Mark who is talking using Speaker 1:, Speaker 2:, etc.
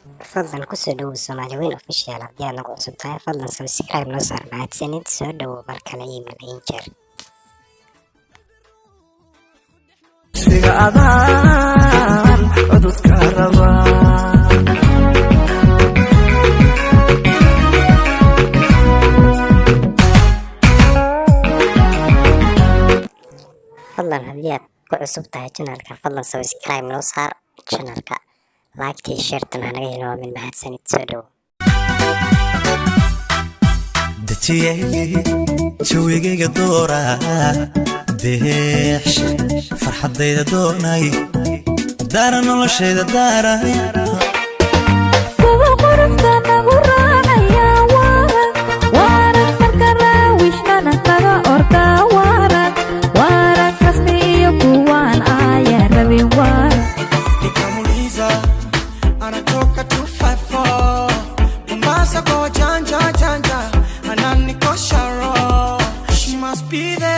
Speaker 1: Fadlan kusoo dhawow Soomaali Weyn Official. Haddii aad nagu cusub tahay, fadlan subscribe noo saar. Mahadsanid. Soo dhawow mar kale iyo malaayiin jeer.
Speaker 2: Siga adaan cududka rabaa.
Speaker 1: Fadlan haddii aad ku cusub tahay channelka, fadlan subscribe noo saar channelka, like-tii, share-tan hanaga hilmaamin. Mahadsanid, soo dhawow.
Speaker 3: Dejiyey jawigayga doora, deex farxaddayda doonay, daara noloshayda daara.
Speaker 4: Kuwa quruxda nagu raacaya waarag waarag, marka raawishnana naga ordaa waarag waarag, rasmi iyo kuwaan aaya rabin waarag.
Speaker 2: Nikamuuliza anatoka 254 Mombasa kwa wajanja janja, ananikosha roho. She must be the